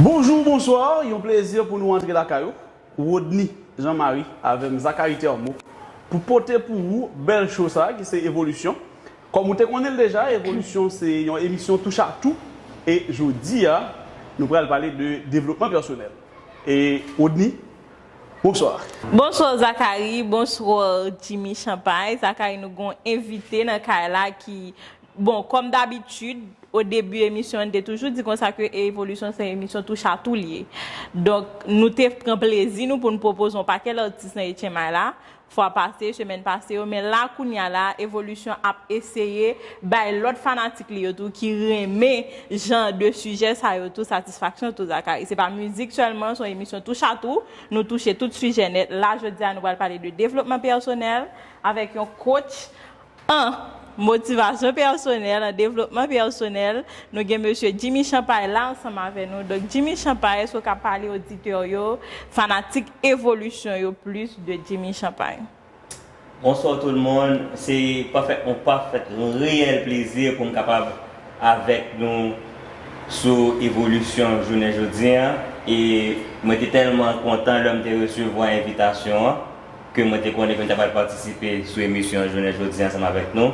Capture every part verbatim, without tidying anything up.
Bonjou, bonswa, yon plezi pou nou antre lakay ou. Rodny Jean Marie avè m, Zachary Thermo, pou pote pou ou bèl show sa ki se Evolisyon. Kòm ou te konnen l deja, Evolisyon se yon emisyon touch a tou. E jodi a, nou pral pale de devlopman pèsonèl. E Rodny, bonswa. Bonswa Zachary, bonswa Jimmy Champagne. Zachary, nou gon envite nan kay la ki, bon, kòm dabitid, o debi emisyon an, n te toujou di konsa ke Evolisyon se yon emisyon touch a tou l ye. Donk, nou te pran plezi nou pou n pwopoze yon pakèt atis nan H M I la, fwa pase, semèn pase yo, men la, kounye a la, Evolisyon ap eseye bay lòt fanatik li yo tou ki renmen jan de sijè sa yo tou satisfaksyon tou, Zachary. Se pa mizik sèlman, se yon emisyon touch a tou, nou touche tout sijè nèt. La, jodi a, nou pral pale de devlopman pèsonèl avèk yon coach an motivasyon pèsonèl, an devlopman pèsonèl. Nou gen mesye Jimmy Champagne la ansanm avè nou. Donk, Jimmy Champagne, èske w ka pale oditè yo, fanatik Evolisyon yo plis de Jimmy Champagne? Bonsoir tout le monde, se pa fèt yon pa fèt yon reyèl plezi pou m kapab avèk nou sou Evolisyon jounen jodi a. E mwen te tèlman kontan lè m te resevwa envitasyon an ke mwen te konnen ke m ta pral patisipe sou emisyon an jounen jodi ansanm avèk nou.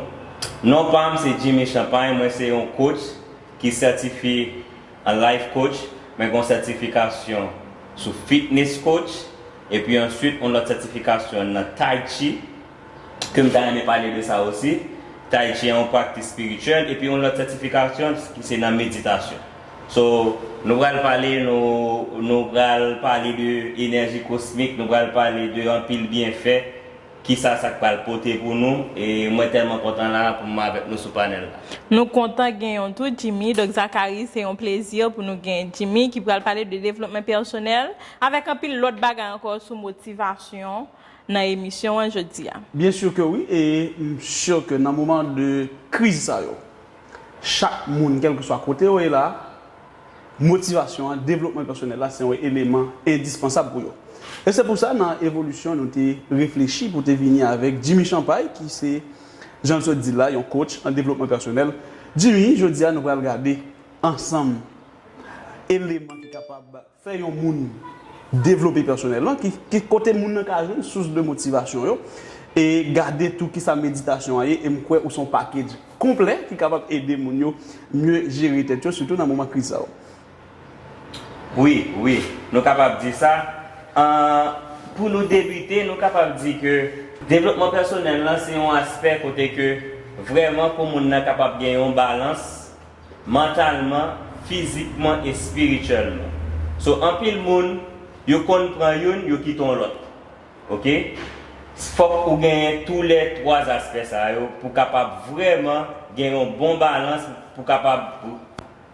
Non pa m se Jimmy Champagne, mwen se yon coach ki sètifye an life coach, mwen gen yon sètifikasyon sou fitness coach, epi answit yon lòt sètifikasyon nan tai chi, ke m ta renmen pale de sa osi. Tai chi an yon praktis espirityèl, epi yon lòt sètifikasyon ki se nan meditasyon. So, nou pral pale, nou, nou pral pale de enèji kosmik, nou pral pale de anpil byenfè, kisa sa k pral pote pou nou, e mwen tèlman kontan la pou m avèk nou sou panèl la. Nou kontan gen yon tou Jimmy, donk Zachary, se yon plezi pou nou gen Jimmy ki pral pale de devlopman pèsonèl, avèk anpil lòt bagay ankò sou motivasyon nan emisyon an jodi a. Byen si ke wi, e m si ke nan moman de kriz sa yo, chak moun, kèlkeswa kote yo ye la, motivasyon an, devlopman pèsonèl la, se yon eleman endispansab pou yo. E se pou sa, nan Evolisyon, nou te reflechi pou te vini avèk Jimmy Champagne, ki se, jan m sot di l la, yon coach an devlopman pèsonèl. Jimmy, jodi a, nou pral gade ansanm eleman ki kapab fè yon moun devlope pèsonèl lan, ki, ki kote moun nan ka jwenn sous de motivasyon yo, e gade tou kisa meditasyon an ye, e m kwè ou se yon package konplè ki kapab ede moun yo mye jere tèt yo, sitou nan moman kriz sa yo. Wi, wi, nou kapab di sa. An, pou nou debite, nou kapab di ke devlopman pèsonèl lan se yon aspè kote ke vrèman pou moun nan kapab gen yon balans mantalman, fizikman, espirityèlman. So, anpil moun, yo konn pran youn, yo kite yon lòt. Oke? Fòk ou genyen tou lè twa aspè sa yo pou kapab vrèman gen yon bon balans, pou kapab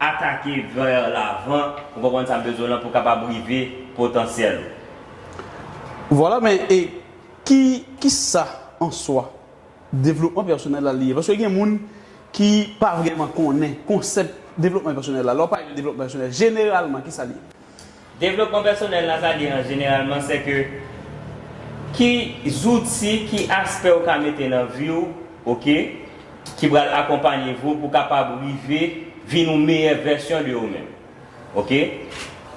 atake vè lavan, ou konprann sa m bezwen lan, pou kapab rive potansyèl ou. Vwala, men e ki, kisa an swa devlopman pèsonèl la li ye? Paske gen moun ki pa vrèman konnen konsèp devlopman pèsonèl la. Lè w pale de devlopman pèsonèl, jeneralman, kisa li ye? Devlopman pèsonèl la, sa li ye an jeneralman, se ke ki zouti, ki aspè ou ka mete nan vi w, oke, ki pral akonpanye w pou kapab rive vin yon meyè vèsyon de ou menm. Oke?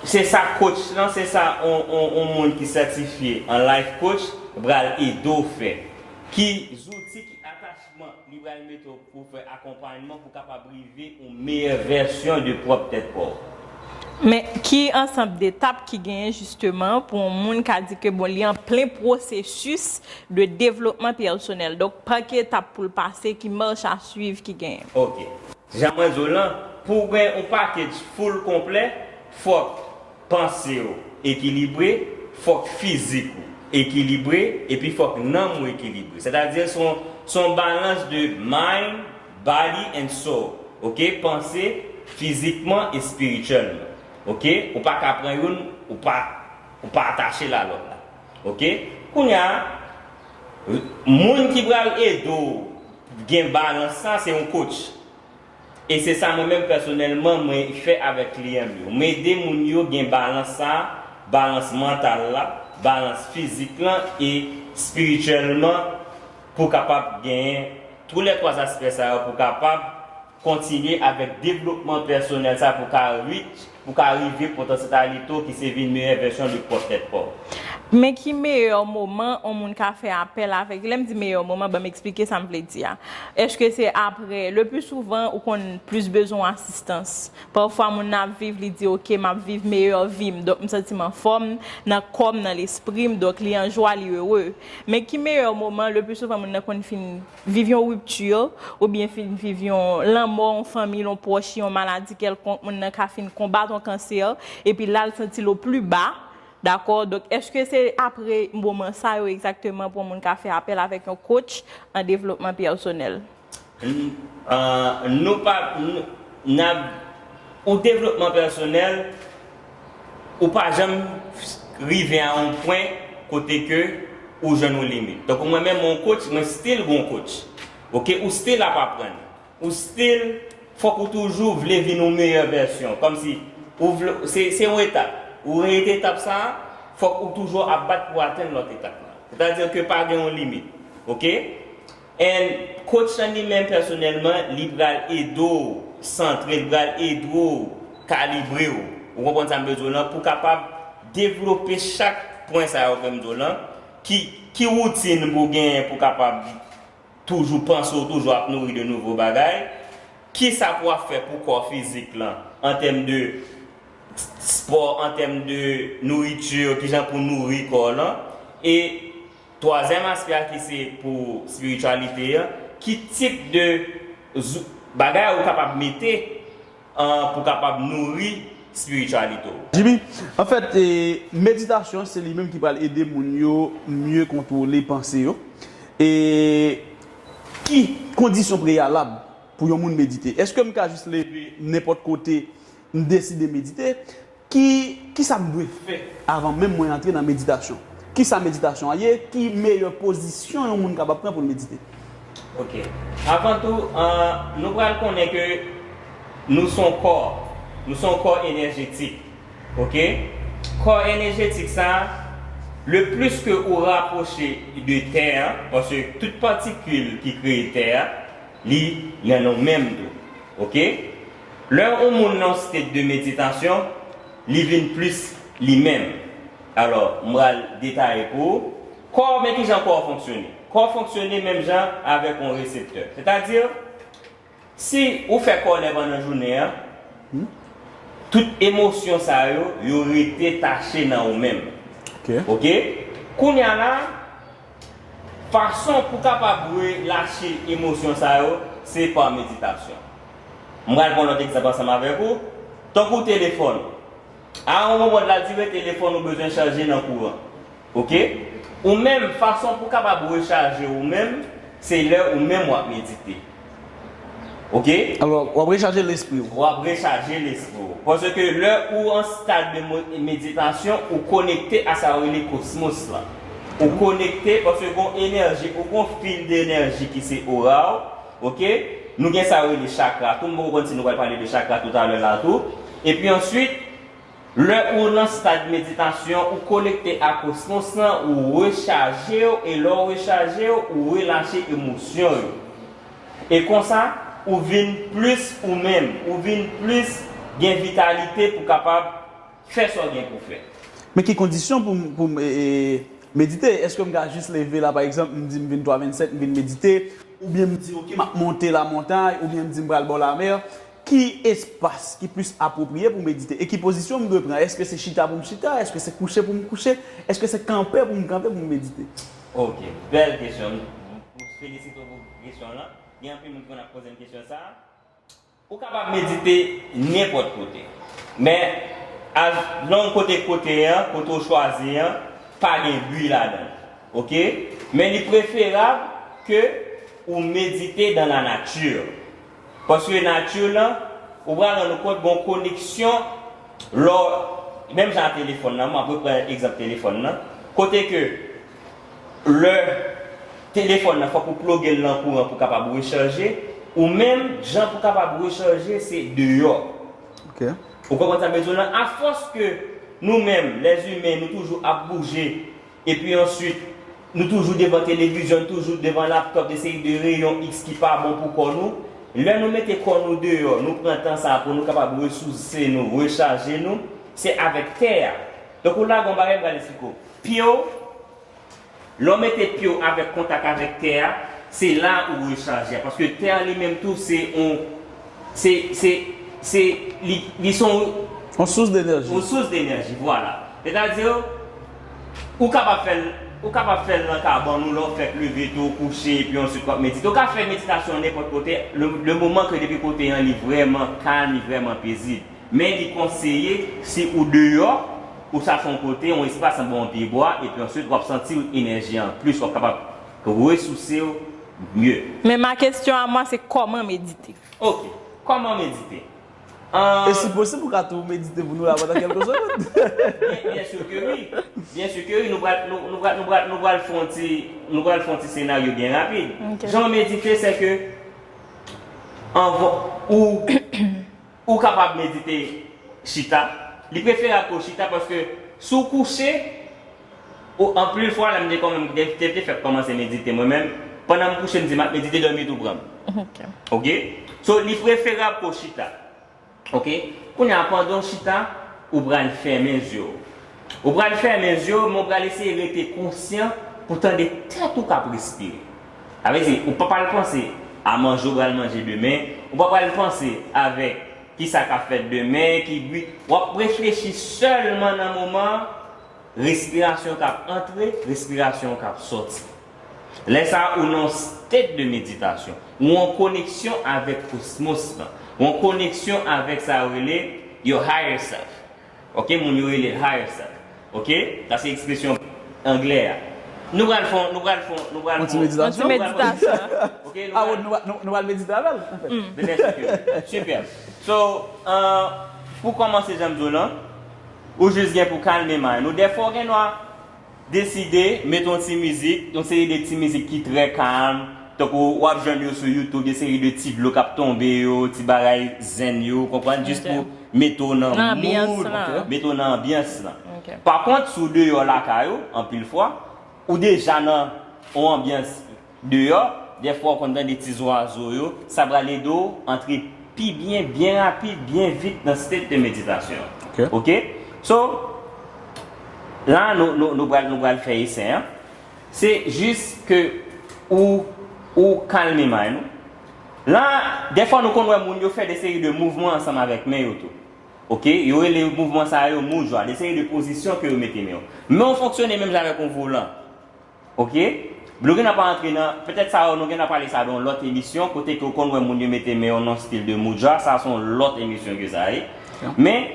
Se sa coach lan, se sa on, on, on moun ki sètifye an life coach pral ede w fè. Ki zouti, ki atachman li pral mete w pou fè akonpayman pou kapab rive yon meyè vèsyon de pwòp tèt pa w. Men ki ansanm de etap ki genyen jisteman pou yon moun ka di ke bon, li an plen pwosesis de devlopman pèsonèl? Donk, pa ki etap pou l pase, ki mach a swiv ki genyen? Oke. Jan mwen di w lan, pou w gen yon package full konplè, fòk panse w ekilibre, fòk fizik ou ekilibre, epi fòk nanm ou ekilibre. Sètadi se yon, se yon balans de mind, body and soul. Oke? Panse, fizikman, espirityèlman. Oke? Ou pa ka pran youn, ou pa, ou pa atache l a lòt la. Oke? Kounye a, moun ki pral ede w gen balans sa, se yon coach. E se sa mwen menm pèsonèlman mwen fè avèk kliyan m yo. M ede moun yo gen balans sa, balans mantal la, balans fizik lan e espirityèlman pou kapab genyen tou lè twa aspè sa yo pou kapab kontinye avèk devlopman pèsonèl sa pou ka reach, pou ka rive potansiyalite w ki se vin meyè vèsyon de pwòp tèt pa w. Men ki meyè moman yon moun ka fè apèl avèk? Lè m di meyè moman, ban m eksplike sa m vle di a. Èske se apre, le pli souvan, ou konn plis bezwen asistans? Pafwa, moun nan ap viv, li di, "Ok, m ap viv meyè vi m. Donk, m santi m anfòm, nan kò m, nan lespri m. Donk, li an jwa, li ere." Men ki meyè moman, le pli souvan, moun nan konn fin viv yon ripti, oubyen fin viv yon lanmò, yon fanmi, yon pwòch, yon maladi kèlkonk, moun nan ka fin konbat yon kansè, epi la, l santi l o pli ba. Dakò? Donk, èske se apre moman sa yo egzakteman pou yon moun ka fè apèl avèk yon coach an devlopman pèsonèl? N- euh, nou pa n- n ap ou devlopman pèsonèl, ou pa janm rive a yon pwen kote ke ou jwenn yon limit. Tankou mwen menm, yon coach, mwen still gon coach. Ok, ou still ap aprann. Ou still, fòk ou toujou vle vin yon meyè vèsyon. Kòmsi ou vle, se se yon etap. Ou rete etap sa a, fòk ou toujou ap bat pou atenn lòt etap la. Sètadi ke pa gen yon limit. Ok? And coach lan li menm pèsonèlman, li pral ede w santre, li pral ede w kalibre w. Ou konprann sa m vle di w lan, pou kapab devlope chak pwen sa yo ke m di w lan, ki, ki woutin pou w genyen pou kapab toujou panse w toujou ap nouri de nouvo bagay, ki sa pou w ap fè pou kò fizik lan, an tèm de spò, an tèm de nouriti, kijan pou nouri kò w lan, e twazyèm aspè a ki se pou espirityalite an, ki tip de zou- bagay ou kapab mete an pou kapab nouri espirityalite w. Jimmy, anfèt, e, meditasyon se li menm ki pral ede moun yo mye kontwole panse yo. E ki kondisyon preyalab pou yon moun medite? Èske m ka jis leve nenpòt kote, m deside medite? Ki, ki sa m dwe fè avan menm mwen antre nan meditasyon? Ki sa meditasyon an ye? Ki meyè pozisyon yon moun kapab pran pou l medite? Ok. Avan tou, an, nou pral konnen ke nou se yon kò. Nou se yon kò enèjetik. Ok? Kò enèjetik sa, le plis ke ou rapwoche de tè a, paske tout patikil ki kreye tè a, li nan nou menm tou. Ok? Lè yon moun nan yon state de meditasyon, li vin plis li menm. Alò, m pral detaye pou ou. Kò, men kijan kò fonksyone. Kò fonksyone menm jan avèk yon reseptè. Sètadi, si ou fè kòlè pandan jounen an, tout emosyon sa yo, yo rete tache nan ou menm. Ok. Ok? Kounye a la, fason pou kapab relache emosyon sa yo, se pa meditasyon. M pral pran lòt egzanp ansanm avèk ou. Tankou telefòn. A yon moman de la dire, telefòn ou bezwen chaje nan kouran. Ok? Ou menm, fason pou kapab rechaje ou menm, se lè ou menm w ap medite. Ok? Alò, w ap rechaje lespri w. W ap rechaje lespri w. Paske lè ou an stad de mo- meditasyon, ou konekte a sa yo rele kosmos lan. Ou konekte paske gon enèji, ou gon fil de enèji ki se ora w. Ok? Nou gen sa yo rele chakra tou. M poko konn si nou pral pale de chakra toutalè la tou. Epi answit, lè ou nan stad meditasyon, ou konekte a kosmos lan, ou rechaje w, e lè w rechaje w, ou relache emosyon yo. E konsa, ou vin plis ou menm, ou vin plis gen vitalite pou kapab fè sa w gen pou fè. Men ki kondisyon pou m, pou m e, e, medite? Èske m ka jis leve la, pa egzanp, m di m vin twa vennsèt, m vin medite, oubyen m di, ok, m ap monte lamontay, oubyen m di m pral bò lamè? Ki espas ki plis apwopriye pou m medite? E ki pozisyon m dwe pran? Èske se chita pou m chita? Èske se kouche pou m kouche? Èske se kanpe pou m kanpe pou m medite? Ok, bèl kesyon. M felisite w pou kesyon lan. Gen anpil moun ki konn ap poze m kesyon sa a. Ou kapab medite nenpòt kote. Men, a, nan kote kote an, kote w chwazi an, pa gen bri ladan l. Ok? Men li preferab ke ou medite dans la nature. Paske nati lan, ou pral rann ou kont gon koneksyon lè w, menm jan a telefòn nan, mwen ap reprann egzanp telefòn nan, kote ke lè telefòn nan fòk ou ploge l nan kouran pou kapab rechaje, ou menm jan pou kapab rechaje se deyò. Ok. Ou konprann sa m vle di w lan? Afòs ke nou menm, lèzimen, nou toujou ap bouje, epi answit, nou toujou devan televizyon, nou toujou devan laptòp, de seri de reyon X ki pa bon pou kò nou, Lè nou mete kò nou deyò, nou pran tan sa pou nou kapab resouse nou, rechaje nou, se avèk tè a. Donk, ou lage yon bagay, m pral eksplike w. Pye w, lè w mete pye w avèk kontak avèk tè a, se la ou rechaje a. Paske tè a li menm tou, se yon, se, se, se, li, li se yon Yon sous denèji. Yon sous denèji, vwala. Sètadi, ou kapab fè l, ou kapab fè l nan kabann ou, lè w fèk leve tou, ou kouche, epi answit w ap medite. Ou ka fè meditasyon nenpòt kote, le, le moman ke depi kote an li vrèman kalm, li vrèman pezib. Men li konseye, si ou deyò, ou chache yon kote, yon espas anba yon pye bwa, epi answit w ap santi enèji an plis, w ap kapab resouse w mye. Men ma question à moi, c'est comment méditer? Ok, kòman medite? E si posib, ou ka tou medite pou nou la pandan kèlke segonn. Byen, byen si ke wi. Byen si ke wi, nou pral, nou, nou pral, nou pral, nou pral fè yon ti, nou pral fè yon ti senaryo byen rapid. Ok. Jan w medite, se ke anvan, ou, ou kapab medite chita. Li preferab ke w chita paske si w kouche, ou, anpil fwa, lè m te kòmanse, te, te, te fèk kòmanse medite, mwen menm, pandan m kouche, m di m ap medite, dòmi tou pran m. Ok. Ok? So, li preferab ke w chita. Ok? Kounye a, pandan w chita, ou pral fèmen zye w. Ou pral fèmen zye w, men w pral eseye rete konsyan pou tande tèt ou k ap respire. Sa vle di, ou pa pral panse a manje w pral manje demen, ou pa pral panse avèk kisa k ap fèt demen, ki bri. W ap reflechi sèlman nan moman an, respirasyon k ap antre, respirasyon k ap sòti. Lè sa a, ou nan yon state de meditasyon, ou an koneksyon avèk kosmos lan, ou an koneksyon avèk sa yo rele your higher self. Ok, moun yo rele l higher self. Ok, sa se ekspresyon anglè a. Nou pral fè, nou pral fè, nou pral fè yon ti meditasyon. Yon ti meditasyon. Ok, nou pral, nou, nou, nou pral medite avè l, anfèt. Byen si ke wi. Super. So, euh, pou kòmanse, jan m di w lan, ou jis gen pou kalme mind ou. Dèfwa, w gen dwa deside met yon ti mizik, yon seri de ti mizik ki trè kalm, tankou w ap jwenn yo sou YouTube, yon seri de ti dlo k ap tonbe yo, ti bagay zen yo, ou konprann, jis pou mete w nan mood, mete w nan anbyans lan. Pa kont, si w deyò lakay ou, anpil fwa, ou deja nan yon anbyans deyò, dèfwa w konn tande ti zwazo yo, sa pral ede w antre pi byen, byen rapid, byen vit nan state de meditasyon. Ok. Ok? So, la, nou, nou, nou pral, nou pral fè esè an. Se jis ke ou, ou kalme mind ou. La, dèfwa nou konn wè moun yo fè de seri de mouvman ansanm avèk men yo tou. Ok? Yo rele mouvman sa yo mudra, de seri de pozisyon ke yo mete men yo. Men w fonksyone menm jan avèk yon volan. Ok? Nou gen dwa pa antre nan, petèt sa yo, nou gen dwa pale sa nan yon lòt emisyon, kote ke w konn wè moun yo mete men yo nan stil de mudra, sa se yon lòt emisyon ke sa ye. Men,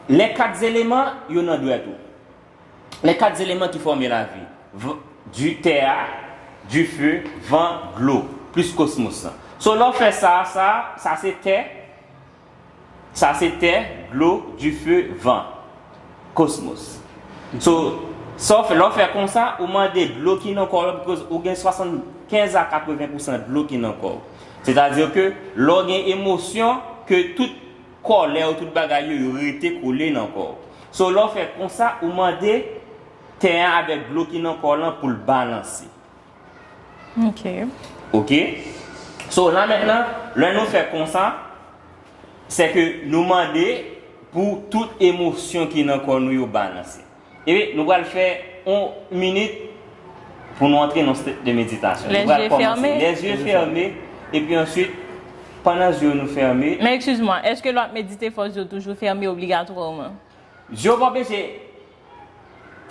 les quatre éléments, yo nan dwèt ou. Les quatre éléments qui forment la vie. V-, du, tè a, du feu, van, dlo, plis kosmos lan. So, lè w fè sa, sa, sa se tè, sa se tè, dlo, dife, van, kosmos. So, sa w fè, lè w fè konsa, ou mande dlo ki nan kò w, because ou gen swasannkenz a katreven pousan dlo ki nan kò w. Sètadi ke lè w gen emosyon, ke tout kòlè w, tout bagay yo, yo rete kole nan kò w. So, lè w fè konsa, ou mande tè a avèk dlo ki nan kò w lan pou l balanse. Ok. Ok? So, la mentnan, lè nou fè konsa, se ke nou mande pou tout emosyon ki nan kò nou yo balanse. Epi, nou pral fè yon minit pou nou antre nan state de meditasyon. Nou pral kòmanse les yeux fermés, epi answit, pandan zye nou fèmen. Men excuse-moi, èske lè w ap medite, fò zye w toujou fèmen obligatwaman? Zye w pa oblije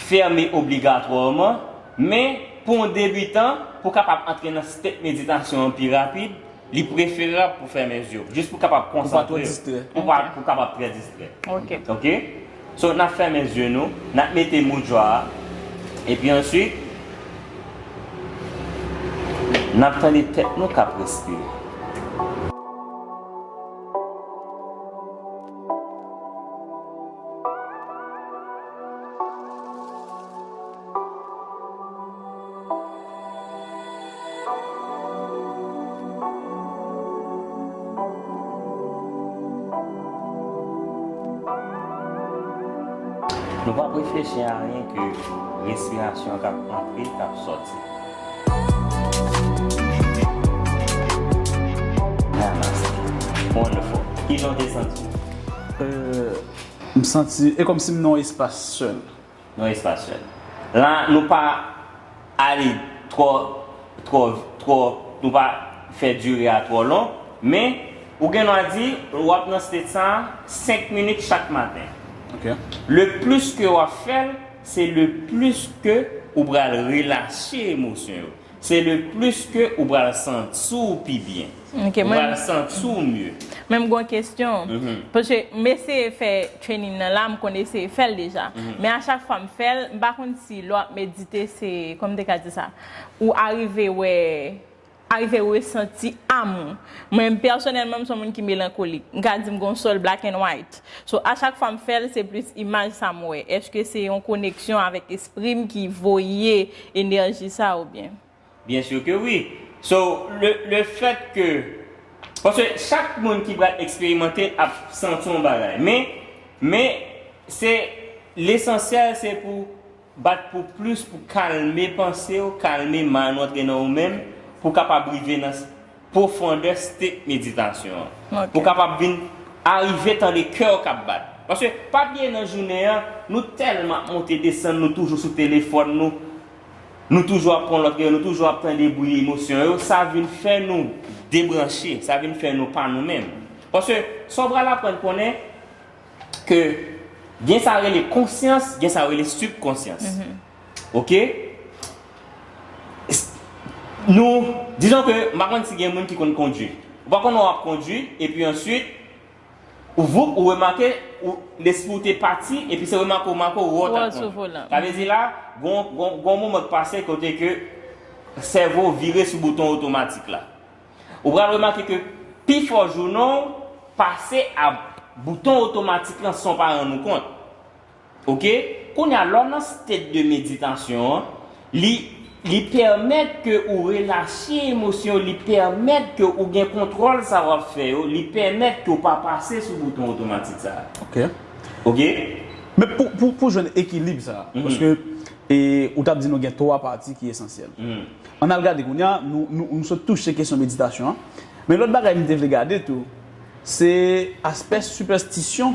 fèmen obligatwaman, men pou yon debitan, pou w kapab antre nan state meditasyon an pi rapid, li preferab pou w fèmen zye w, jis pou w kapab konsantre w, pou w pa, pou w kapab trè distrè. Ok. Ok? So, n ap fèmen zye nou, n ap mete mudra a, epi answit, n ap tande tèt nou k ap respire. Nou p ap reflechi a anyen ke respirasyon k ap antre, k ap sòti. Wonderful. Kijan w te santi w? Euh, m santi e kòmsi m nan yon espas sèl. Nan espas sèl. La, nou pa ale twò, twò, twò, nou pa fè dire a twò lon, men ou gen dwa di, w ap nan state sa a senk minit chak maten. Ok. Le plus ke w ap fè l, se le plus ke ou pral relache emosyon yo. Se le plus ke ou pral santi w pi byen. Ok, Ou mwen- pral santi w mye. Men m gon kesyon. Mhm. Paske m eseye fè training nan la, m konn eseye fè l deja. Men a chak fwa m fè l, m pa konn si lè w ap medite, se, kòman m te ka di sa, ou arive wè, arive resanti amou. Mwen, pèsonèlman, m se yon moun ki melankolik. M ka di m gon sèl black and white. So, a chak fwa m fè l, se plis imaj sa m wè. Èske se yon koneksyon avèk espri m ki voye enèji sa oubyen? Bien sûr que oui. So, le, le fait que. Paske chak moun ki pral eksperimante ap santi yon bagay. Men, men, se, lesansyèl, se pou bat pou plis, pou kalme panse w, kalme mind ou, antre nan ou menm, pou kapab rive nan pwofondè state meditasyon an. Ok. Pou kapab vin arive tande kè w k ap bat. Paske, pa bliye nan jounen an, nou tèlman ap monte desann, nou toujou sou telefòn nou, nou toujou ap pran lòt reyo, nou toujou ap tande bri emosyon yo, sa vin fè nou debranche, sa vin fè nou pa nou menm. Paske, sa w pral aprann konnen ke gen sa rele konsyans, gen sa rele sibkonsyans. Ok? S- Nou, dizon ke, m pa konn si gen moun ki konn kondwi. Ou pa konn w ap kondwi, epi answit, ou voup, ou remake, ou, lespri w te pati, epi se remake, remake, ou wè w t Wè ap sou kondwi. volan. Sa vle di la, gon, gon, gon moman k pase kote ke sèvo w vire sou bouton otomatik la. Ou pral remake ke pifò jounen w pase a bouton otomatik lan san w pa rann ou kont. Ok? Kounye a, lè w nan state de meditasyon an, li, li pèmèt ke ou relache emosyon, li pèmèt ke ou gen kontwòl sa w ap fè yo, li pèmèt ke w pa pase sou bouton otomatik sa a. Ok. Ok? Men pou, pou, pou jwenn ekilib sa, paske e, ou t ap di nou gen twa pati ki esansyèl. Ann al gade kounye a, nou, nou, nou sot touche kesyon meditasyon an. Men lòt bagay m te vle gade tou, se aspè sipèstisyon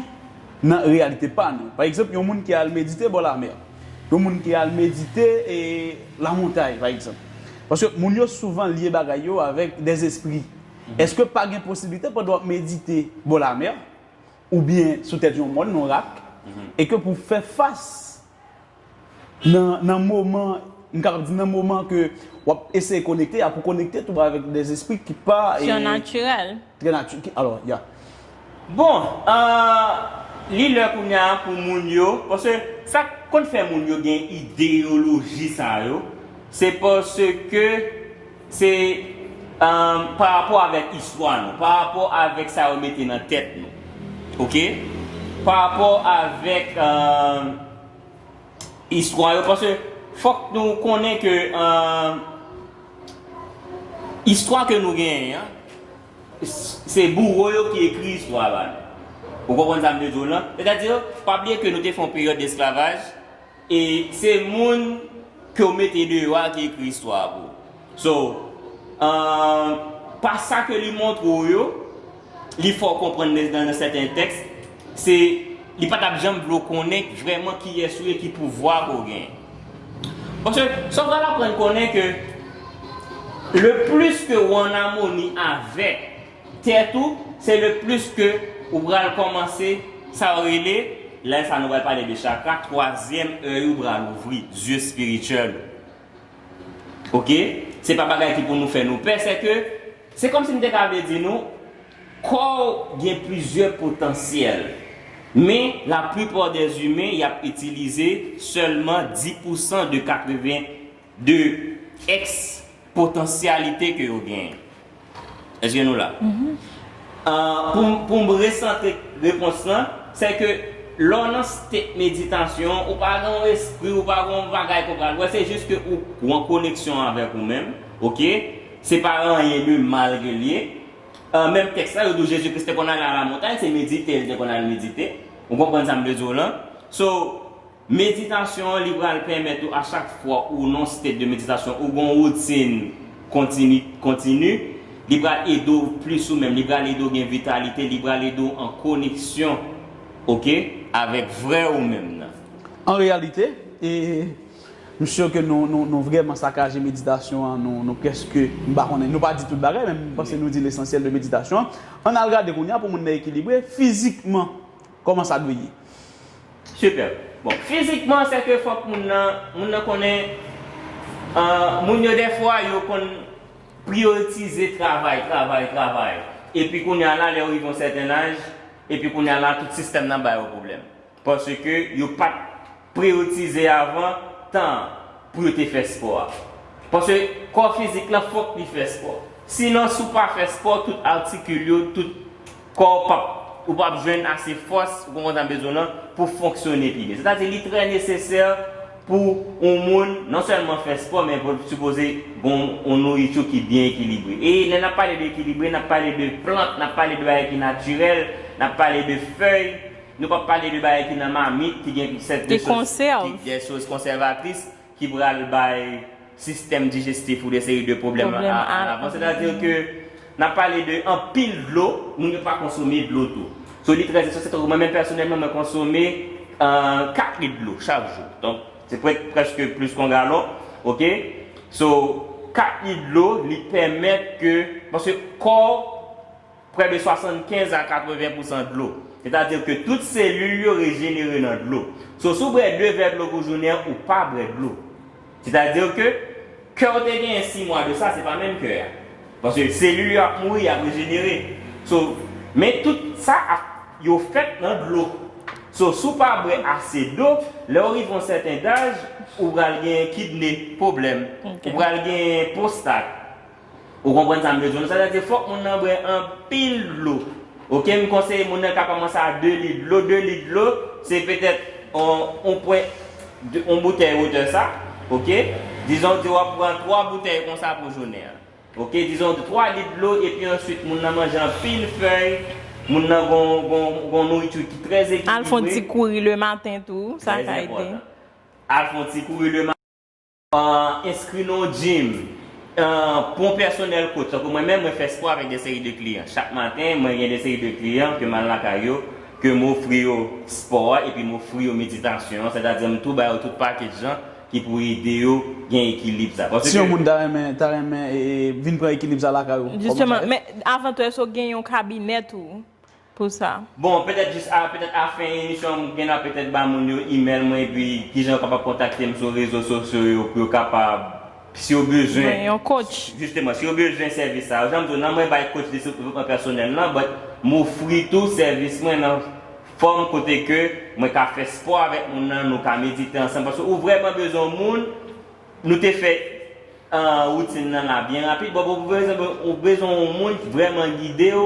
nan reyalite pa nou. Pa egzanp, yon moun ki al medite bò lamè. Yon moun ki al medite e lamontay, pa egzanp. Paske moun yo souvan lye bagay yo avèk dèzespri. Èske pa gen posiblite pandan w ap medite bò lamè, oubyen sou tèt yon mòn, yon rak, e ke pou fè fas nan, nan moman, m kapab di nan moman ke w ap eseye konekte, a pou konekte tou avèk dèzespri ki pa e, Sinatirèl. Trè nati-, ki, alò, ya. Bon, euh, li lè kounye a pou moun yo, paske sa k konn fè moun yo gen ideyoloji sa yo, se paske se, euh, pa rapò avèk istwa nou, pa rapò avèk sa yo mete nan tèt nou. Ok? Pa rapò avèk, euh, istwa yo, paske fòk nou konnen ke, euh, istwa ke nou genyen an, s- se bouwo yo ki ekri istwa ba nou. Ou konprann sa m vle di w lan? Sètadi, pa bliye ke nou te fè yon peryòd esklavaj, e se moun ke w mete deyò a ki ekri istwa a pou ou. So, euh, pa sa ke li montre w yo, li fè w konprann nan, nan, nan sèten tèks, se, li pa t ap janm vle w konnen vrèman kiyès ou ye, ki pouvwa ke w genyen. Paske, sa w pral aprann konnen ke le plis ke w an amoni avèk tèt ou, se le plis ke ou pral kòmanse, sa yo rele, lè sa nou pral pale de chakra, twazyèm èy ou pral ouvri, zye espirityèl ou. Ok? Se pa bagay ki pou nou fè nou pè, se ke, se kòmsi m te ka vle di nou, kò w gen plizyè potansyèl, men laplipa dè imen y ap itilize sèlman dis pousan de katreven de èks potansyalite ke yo genyen. Èske nou la? Ah, pou, pou m resantre repons lan, se ke lè w nan state meditasyon, ou pa gen yon espri, ou pa gen yon bagay ke w pral wè, se jis ke ou, ou an koneksyon avèk ou menm, ok? Se pa anyen de mal ke l ye. Ah, menm tèks la, yo di w Jezi Kris te konn ale a lamontay, se medite, li te konn al medite. Ou konprann sa m vle di w lan? So, meditasyon an, li pral pèmèt ou, a chak fwa ou nan state de meditasyon, ou gon woutin kontini, kontini, Li pral ede w plis ou menm, li pral ede w gen vitalite, li pral ede w an koneksyon, oke, avèk vrè ou menm nan. An reyalite, e, m si ke nou, nou, nou vrèman sakaje meditasyon an, nou, nou prèske, m pa konnen, nou pa di tout bagay, men m panse nou di lesansyèl de meditasyon an. Ann al gade kounye a pou moun nan ekilibre fizikman. Kòman sa dwe ye? Sipè. Bon, fizikman, se ke fòk moun nan, moun nan konnen, euh, moun yo dèfwa, yo konn priyoritize travay, travay, travay. Epi kounye a la, lè yo rive yon sèten laj, epi kounye a la, tout sistèm nan ba yo pwoblèm. Paske yo pa t priyoritize avan tan pou yo te fè spò a. Paske kò fizik lan fòk li fè spò. Sinon, si w pa fè spò, tout atikil yo, tout kò w p ap, ou p ap jwenn ase fòs, ou konprann sa m bezwen w lan, pou fonksyone pi byen. Sètadi, li trè nesesè pou yon moun non sèlman fè spò, men pou sipoze gon yon nouriti ki byen ekilibre. E lè n ap pale de ekilibre, n ap pale de plant, n ap pale de bagay ki natirèl, n ap pale de fèy, nou p ap pale de bagay ki nan mamit, ki gen sèten de choz, ki, de choz konsèvatris ki pral bay sistèm dijestif ou de seri de pwoblèm a, a lavan. Sètadi ke n ap pale de anpil dlo, moun yo pa konsome dlo tou. So, li trè esansyèl, tankou mwen menm pèsonèlman, mwen konsome, euh, kat lit dlo chak jou. Donk, se pre-, prèske plis ke yon galon, oke? So, kat lit dlo, li pèmèt ke, paske kò w, prè de swasannkenz a katreven pousan dlo. Sètadi ke tout selil yo rejenere nan dlo. So, si w bwè de vè dlo pou jounen an, ou pa bwè dlo. Sètadi ke kè w te genyen sis mwa de sa, se pa menm kè a. Paske selil yo ap mouri, y ap rejenere. So, men tout sa ap, yo fèt nan dlo. So, si w pa bwè ase dlo, lè w rive yon sèten daj, ou pral gen kidne pwoblèm, ou pral gen pwostat. Ou konprann sa m bezwen w? Sa vle di fòk moun nan bwè anpil dlo. Oke, m konseye moun nan ka kòmanse a de lit dlo. De lit dlo, se petèt on, on pwen, de, on boutèy wotè sa. Oke? Dizon, di w ap pran twa boutèy konsa pou jounen an. Oke? Dizon, twa lit dlo, epi answit, moun nan manje anpil fèy, moun nan gon, gon, gon nouriti ki trè ekilibre. Al fè yon ti kouri le maten tou, sa ka ede. Trè enpòtan. Al fè yon ti kouri le maten. Ah, enskri nan yon gym. Ah, pran yon pèsonèl coach. Tankou mwen menm, mwen fè spò avèk de seri de kliyan. Chak maten, mwen gen de seri de kliyan ke m al lakay yo, ke m ofri yo spò a, epi m ofri yo meditasyon an, sètadi m tou ba yo tout package lan ki pou ede yo gen ekilib sa. Paske si yon moun ta renmen, ta renmen, e, e, vin pran ekilib sa lakay ou, kòman sa ye? Jisteman, men avan tou, èske w gen yon kabinè tou? Pou sa. Bon, petèt jis a, petèt a fen emisyon an, m gen dwa petèt ba moun yo email mwen, epi kijan yo kapab kontakte m sou rezo sosyo yo pou yo kapab, si yo bezwen. Jwenn yon coach. Jisteman, si yo bezwen sèvis sa yo, jan m di w, nan mwen bay coach de devlopman pèsonèl lan, but m ofri tou sèvis mwen nan fòm kote ke mwen ka fè spò avèk moun nan, nou ka medite ansanm, paske ou vrèman bezwen yon moun, nou te fè ah, woutin nan la byen rapid. Bon, bon, ou bezwen, ou bezwen yon moun ki vrèman gide w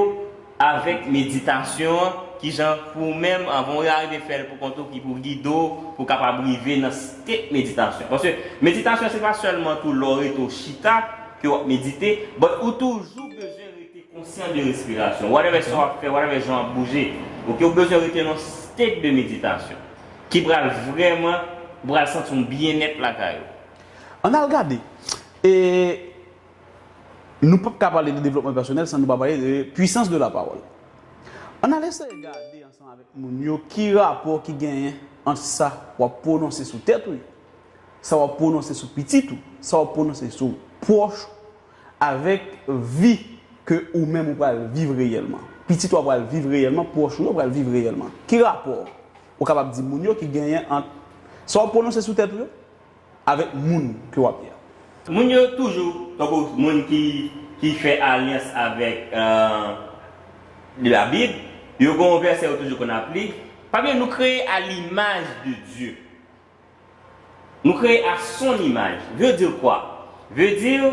avèk meditasyon an, kijan pou ou menm, anvan w arive fè l pou kont ou, ki pou gide w, pou w kapab rive nan state meditasyon. Paske meditasyon, se pa sèlman tou lè w rete w chita ke w ap medite, but ou toujou bezwen rete konsyan de respirasyon. Whatever sa w ap fè, whatever jan w ap bouje, oke, ou bezwen rete nan state de meditasyon ki pral vrèman, ou pral santi yon byennèt lakay ou. Ann al gade. E nou p ap ka pale de devlopman pèsonèl san nou pa pale de puissance de la parole. Ann al eseye gade ansanm avèk moun yo ki rapò ki genyen ant sa w ap pwononse sou tèt ou, sa w ap pwononse sou pitit ou, sa w ap pwononse sou pwòch ou, avèk vi ke ou menm ou pral viv reyèlman. Pitit ou a pral viv reyèlman, pwòch ou yo pral viv reyèlman. Ki rapò ou kapab di moun yo ki genyen ant sa w ap pwononse sou tèt ou yo avèk moun ke w ap ye a? Moun yo toujou, tankou moun ki, ki fè alyans avèk, euh, Labib, yo gen yon vèsè yo toujou konn ap li. Pa bliye, nou kreye à l'image de Dieu. Nou kreye à son image. Veut dire quoi? Veut dire,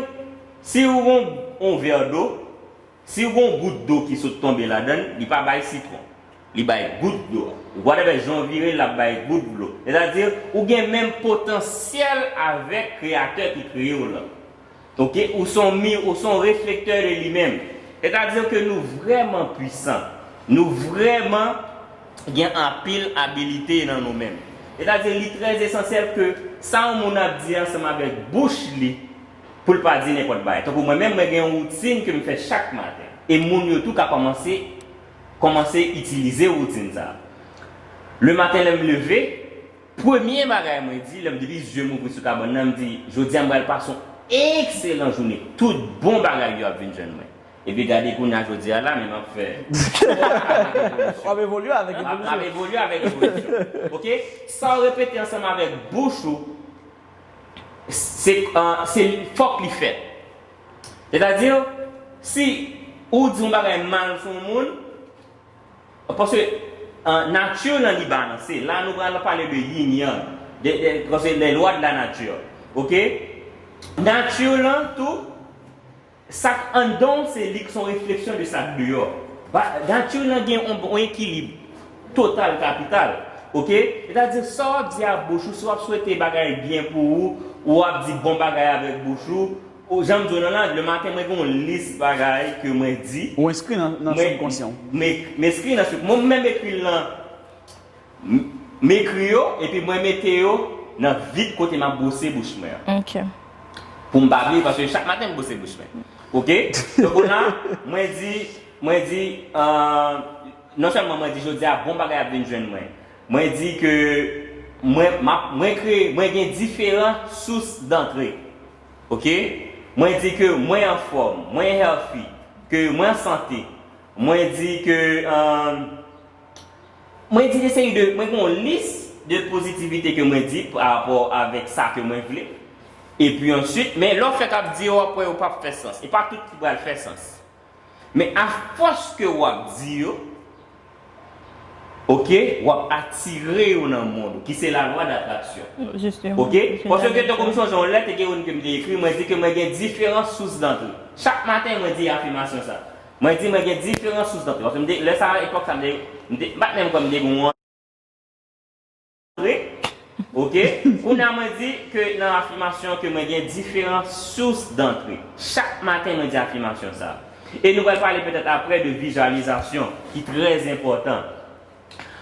si ou gon yon vè dlo, si ou gon gout dlo ki sot tonbe ladan l, li pa bay sitwon. Li bay gout dlo a. Whatever jan w vire l, l ap bay gout dlo. Sètadi, ou gen menm potansyèl avèk Kreyatè ki kreye w lan. Oke? Ou se yon mi-, ou se yon reflektè de li menm. Sètadi ke nou vrèman pwisan. Nou vrèman gen anpil abilite nan nou menm. Sètadi, li trè esansyèl ke sa yon moun ap di ansanm avèk bouch li, Pou l pa di nenpòt bagay. Tankou mwen menm, mwen gen yon woutin ke m fè chak maten. E moun yo tou ka kòmanse, kòmanse itilize woutin sa a. Le maten, lè m leve, premye bagay mwen di, lè m depi zye m ouvri sou kabann nan, m di, "Jodi a, m pral pase yon ekselan jounen. Tout bon bagay yo ap vin jwenn mwen." Epi gade kounye a jodi a la, men m ap fè. W ap evolye avèk M ap m ap evolisyon. evolye avèk evolisyon. Oke? Sa w repete ansanm avèk bouch ou, se, euh, se fòk li fèt. Sètadi, si ou di yon bagay mal sou yon moun, paske euh, nati lan li balanse. La, nou pral pale de yin yang, de, de, paske les lois de la nature. Oke? Nati lan tou, sa k anndan w, se li k se yon refleksyon de sa k deyò. Ba- Nati lan gen yon, yon ekilib total kapital. Oke? Sètadi, sa w ap di ak bouch ou, si w ap swete bagay byen pou ou, ou ap di bon bagay avèk bouch ou, ou, jan m di w nan la, le maten, mwen gen yon lis bagay ke mwen di. Ou enskri nan, nan Mwen- subkonsyan. Mwen mwen enskri nan sub, mwen menm ekri l nan, m- m ekri yo, epi mwen mete yo nan vid kote m ap bwose bouch mwen an. Ok. Pou m pa bliye, paske chak maten m bwose bouch mwen. Oke? Donk, kounye a, mwen di, mwen di, euh, non sèlman mwen di, "Jodi a, bon bagay ap vin jwenn mwen." Mwen di ke mwen, m ap- mwen kreye, mwen gen diferan sous dantre. Oke? Mwen di ke mwen anfòm, mwen healthy, ke mwen an sante. Mwen di ke, euh, mwen di de seri de, mwen gen yon lis de pozitivite ke mwen di pa rapò avèk sa ke mwen vle. Epi answit, men lè w fèk ap di yo, w ap wè yo p ap fè sans. E pa tout ki pral fè sans. Men afòs ke w ap di yo, oke, w ap atire yo nan mond ou, ki se la lwa datraksyon. Jisteman. Oke? Paske tankou m sonje yon lèt, te gen youn ke m te ekri, mwen di ke mwen gen diferan sous dantre. Chak maten, mwen di afimasyon sa. Mwen di mwen gen diferan sous dantre. Paske m te, lè sa, epòk sa, m te, m te, m pa t menm kwè m te gen yon antre. Oke? Kounye a, mwen di ke nan afimasyon ke mwen gen diferan sous dantre. Chak maten, mwen di afimasyon sa. E nou pral pale petèt aprè de vizyalizasyon, ki trè enpòtan.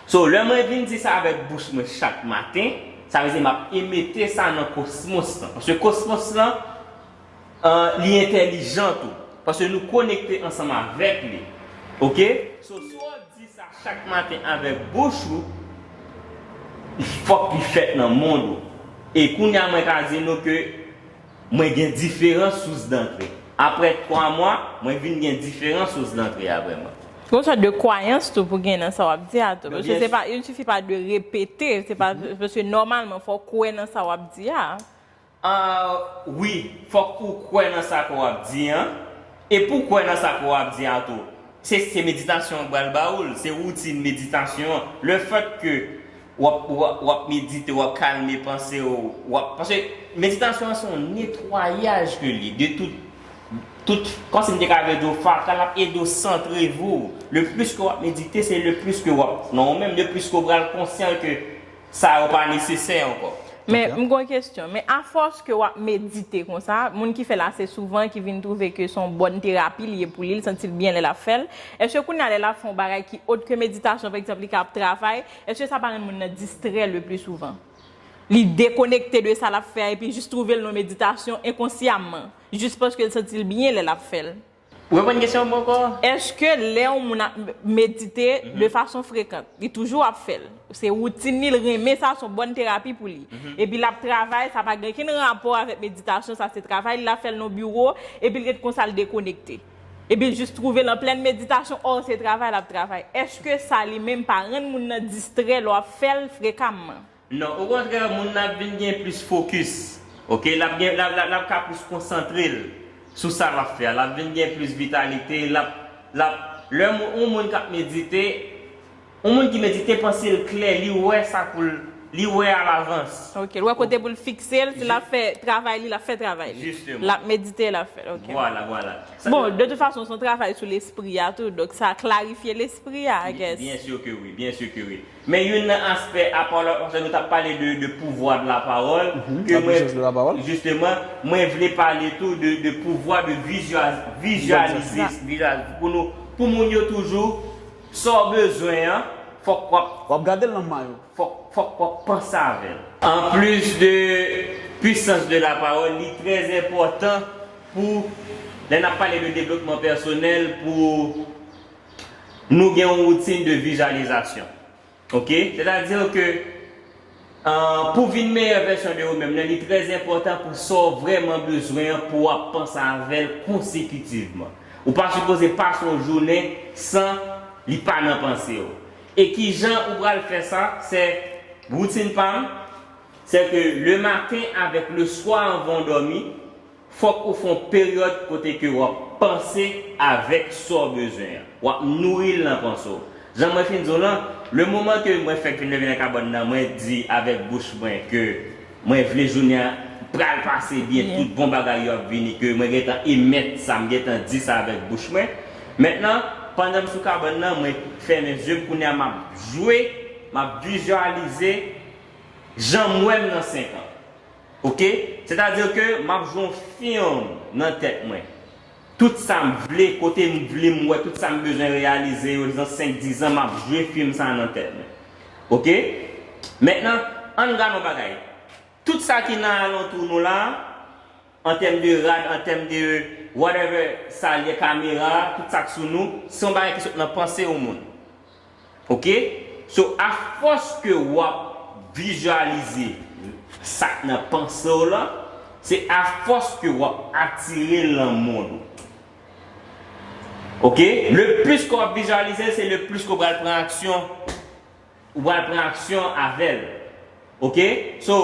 So, lè mwen vin di sa avèk bouch mwen chak maten, sa vle di m ap emete sa nan kosmos lan. Paske kosmos lan, euh, li entèlijan tou. Paske nou konekte ansanm avèk li. Oke? So, si w ap di sa chak maten avèk bouch ou, fòk li fèt nan mond ou. E kounye a mwen ka di nou ke mwen gen diferan sous dantre. Aprè twa mwa, mwen vin gen diferan sous dantre apre mwen. Gon sòt de kwayans tou pou gen nan sa w ap di a tou. Men Paske byen se pa, il suffit pas de répéter, se pa, paske nòmalman fò w kwè nan sa w ap di a. Ah, wi, fòk ou kwè nan sa ke w ap di an. E pou w kwè nan sa ke w ap di a tou, se, se meditasyon an k pral ba ou l, se woutin meditasyon an. Le fait que w ap, w ap, w ap medite, w ap kalme panse w, w ap, paske meditasyon an se yon netwayaj ke li ye de tout, tout, kòmsi m te ka vle di w, fatal, l ap ede w santre vou. Le plus ke w ap medite, se le plus ke w ap, nan ou menm, le plus ke w pral konsyan ke sa yo pa nesesè ankò. Men m gon kesyon, men afòs ke w ap medite konsa, moun ki fè l ase souvan, ki vin twouve ke se yon bòn terapi li ye pou li, l santi l byen lè l ap fè l, èske kounye a lè l ap fè yon bagay ki ot ke meditasyon, pa egzanp, li ka ap travay, èske sa pa rann moun nan distrè le pli souvan? Li dekonekte de sa l ap fè a epi jis twouve l nan meditasyon enkonsyamman, jis paske l santi l byen lè l ap fè l. Ou reprann kesyon an ankò? Èske lè yon moun ap medite de fason frekan, li toujou ap fè l, se woutin li, l renmen sa, se yon bòn terapi pou li. Epi l ap travay, sa pa gen okenn rapò avèk meditasyon, sa se travay li, l ap fè l nan biwo, epi l ret konsa, l dekonekte. Epi l jis twouve l an plèn meditasyon, ò, se travay l ap travay. Èske sa li menm pa rann moun nan distrè lè w ap fè l frekamman? Non, okontrè, moun nan ap vin gen plis fokis. Oke, l ap gen, l ap, l ap, l ap ka plis konsantre l sou sa l ap fè a. L ap vin gen plis vitalite, l ap, l ap, lè moun, yon moun k ap medite, yon moun ki medite panse l klè, li wè sa pou l, li wè alavans. Ok, l wè kote pou l fikse l, si l ap fè travay li, l ap fè travay li. Jisteman. L ap medite, l ap fè, ok. Vwala, vwala. Sa- Bon, de tout fason, se yon travay sou lespri a tou, donk sa klarifye lespri a, I guess. Byen si ke wi, byen si ke wi. Men youn nan aspè, apa lòt, paske nou t ap pale de, de pouvwa de la pawòl, ke La puissance de la parole. Jisteman, mwen vle pale tou de, de pouvwa de vizya- vizyalize, vizyalize, pou nou, pou moun yo toujou, sa w bezwen an, fòk w ap W ap gade l nan men yo. fòk, fòk w ap panse avè l. Anplis de Puissance de la parole, li trè enpòtan pou, lè n ap pale de devlopman pèsonèl, pou nou gen yon woutin de vizyalizasyon. Oke? Sètadi ke, euh, pou vin meyè vèsyon de ou menm nan, li trè enpòtan pou sa w vrèman bezwen an, pou w ap panse avè l konsekitivman. Ou pa sipoze pase yon jounen san li pa nan panse w. E kijan ou pral fè sa? Se woutin pa m, se ke le maten avèk le swa anvan w dòmi, fòk ou fè yon peryòd kote ke w ap panse avèk sa w bezwen an. W ap nouri l nan panse w. Jan mwen fin di w lan, le moman ke mwen fèk fin leve nan kabann nan, mwen di avèk bouch mwen ke mwen vle jounen an pral pase byen, tout bon bagay yo ap vini, ke mwen gentan emèt sa, m gentan di sa avèk bouch mwen. Mentnan, pandan m sou kabann nan, mwen fèmen zye m, kounye a m ap jwe, m ap vizyalize jan m wè m nan senk an. Oke? Sètadi ke m ap jwe yon fim nan tèt mwen. Tout sa m vle, kote m vle m wè, tout sa m bezwen reyalize yo, nan senk, diz an, m ap jwe fim sa nan tèt mwen. Oke? Mentnan, ann gade yon bagay. Tout sa ki nan alantou nou la, an tèm de rad, an tèm de whatever, sa l ye, kamera, tout sa k sou nou, se yon bagay ki sot nan panse yon moun. Oke? So, afòs ke w ap vizyalize sa k nan panse w lan, se afòs ke w ap atire l nan mond ou. Oke? Le plis ke w ap vizyalize l, se le plis ke w pral pran aksyon, ou pral pran aksyon avè l. Oke? So,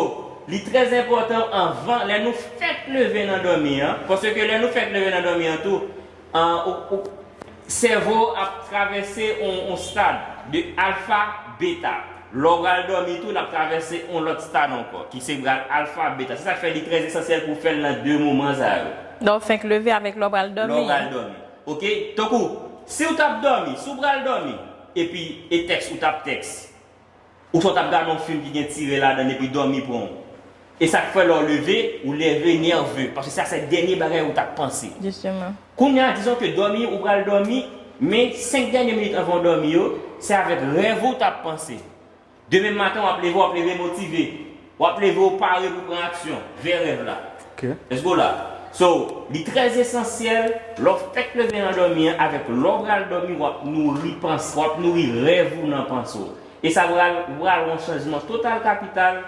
li trè enpòtan anvan, lè nou fèk leve nan dòmi an, paske lè nou fèk leve nan dòmi an tou, an, ou, ou, sèvo ap travèse on, on stad de alfa, beta. Lè w pral dòmi tou, l ap travèse on lòt stad ankò, ki se pral alfa, beta. Se sa k fè li trè esansyèl pou w fè l nan de moman sa yo. Lè w fenk leve avèk lè w pral dòmi. Lè w pral dòmi. Oke? Tankou, si w t ap dòmi, si w pral dòmi, epi e tèks ou t ap tèks, ou sot ap gade yon fim ki gen tire ladan l epi dòmi pran w. E sa k fè lè w leve, ou leve nève, paske sa se dènye bagay ou t ap panse. Jisteman. Kounye a, dizon ke dòmi, ou pral dòmi, men senk dènye minit anvan w dòmi yo, se avèk rèv ou w t ap panse. Demen maten, w ap leve, w ap leve motive. W ap leve, w pare pou pran aksyon vè rèv la. Èske w la? So, li trè esansyèl, lè w fèk leve nan dòmi an, avèk lè w pral dòmi, w ap nouri panse, w ap nouri rèv ou nan panse w. E sa pral, pral yon chanjman total kapital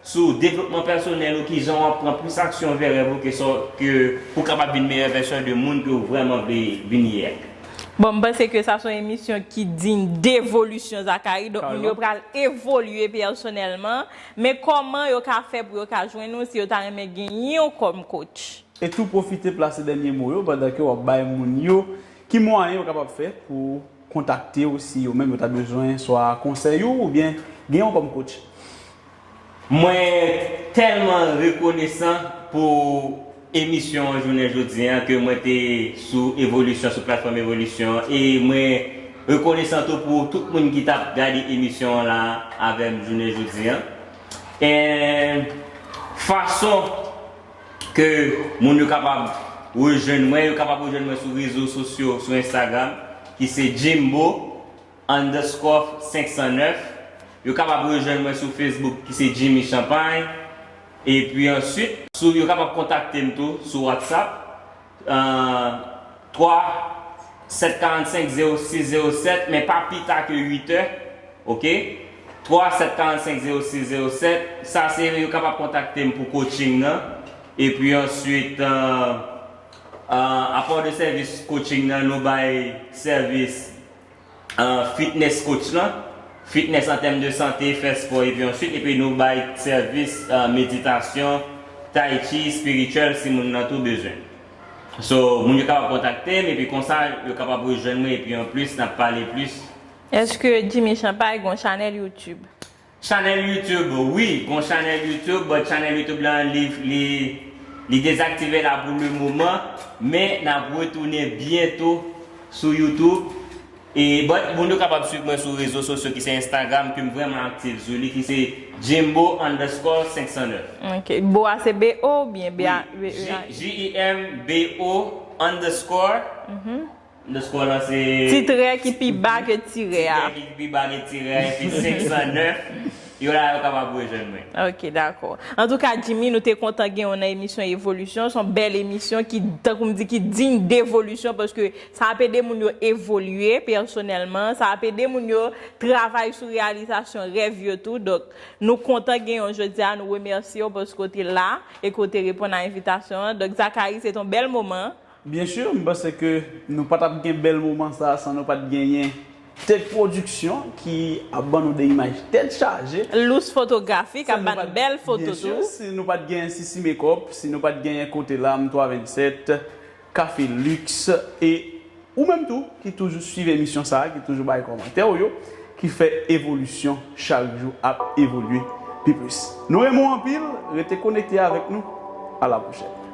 sou devlopman pèsonèl ou, kijan w ap pran plis aksyon vè rèv ou ke sa, ke pou w kapab vin meyè vèsyon de moun ke w vrèman vle vin ye a. Bon, m panse ke sa se yon emisyon ki diy devolisyon, Zacharie. Donk, moun yo pral evolye pèsonèlman. Men kòman yo ka fè pou yo ka jwenn ou si yo ta renmen gen yon kòm coach? E tou pwofite plase dènye mo yo pandan ke w ap bay moun yo ki mwayen yo kapab fè pou kontakte w si yo menm yo ta bezwen swa konsèy ou oubyen gen yon kòm coach. Mwen tèlman rekonesan pou emisyon an jounen jodi an ke mwen te sou Evolisyon, sou platfòm Evolisyon an, e mwen rekonesan tou pou tout moun ki t ap gade emisyon an la avè m jounen jodi an. E fason ke moun yo kapab rejwenn mwen, yo kapab rejwenn mwen sou rezo sosyo, sou Instagram, ki se Jimbo underscore senk san nèf. Yo kapab rejwenn mwen sou Facebook, ki se Jimmy Champagne. Epi answit, sou, yo kapab kontakte m tou sou WhatsApp. Euh, twa sèt karannsenk zewo sis zewo sèt, men pa pita ke uit è. Oke? Twa sèt karannsenk zewo sis zewo sèt. Sa se, yo kapab kontakte m pou coaching nan. Epi answit, euh, euh, apò de sèvis coaching nan, nou bay sèvis, euh, fitness coach lan. Fitness an tèm de sante, fè spò, epi answit, epi nou bay sèvis, euh, meditasyon, tai chi, espirityèl, si moun nan tou bezwen. So, moun yo kapab kontakte m, epi konsa, yo kapab rejwenn mwen, epi anplis, n ap pale plis. Èske Jimmy Champagne gon chanèl YouTube? Chanèl YouTube, wi, gon chanèl YouTube, but chanèl YouTube lan, li, li, li dezaktive la pou le moman, men n ap retounen byento sou YouTube. E, but, moun yo kapab swiv mwen sou rezo sosyo ki se Instagram, ke m vrèman aktif sou li, ki se Jimbo underscore senk san nèf. Ok, Bo a se B O oubyen B A? Wi, J-, J I M B O underscore, underscore lan se ti trè ki pi ba ke tirè a. Ti trè ki pi ba ke tirè a, epi senk san nèf. Yo la, yo kapab rejwenn mwen. Ok, dakò. Antouka, Jimmy, nou te kontan gen w nan emisyon Evolisyon. Se yon bèl emisyon ki, tankou m di, ki diy devolisyon, paske sa ap ede moun yo evolye pèsonèlman, sa ap ede moun yo travay sou reyalizasyon rèv yo tou. Donk, nou kontan gen w jodi a, nou remèsye w paske w te la e ke w te reponn a envitasyon an. Donk, Zacharie, se te yon bèl moman. Byen si, m panse ke nou pa t ap gen bèl moman sa a san nou pa t genyen Tech Production ki ap ban nou de imaj tèt chaje. Lous Fotografi k ap ban nou bèl foto tou. Si nou pa t genyen Sisi Makeup, si nou pa t genyen Kote Lam twa vennsèt, Café Luxe, e ou menm tou ki toujou swiv emisyon sa a, ki toujou bay kòmantè w yo, ki fè Evolisyon chak jou ap evolye pi plis. Nou renmen w anpil, rete konekte avèk nou. A la pwochèn.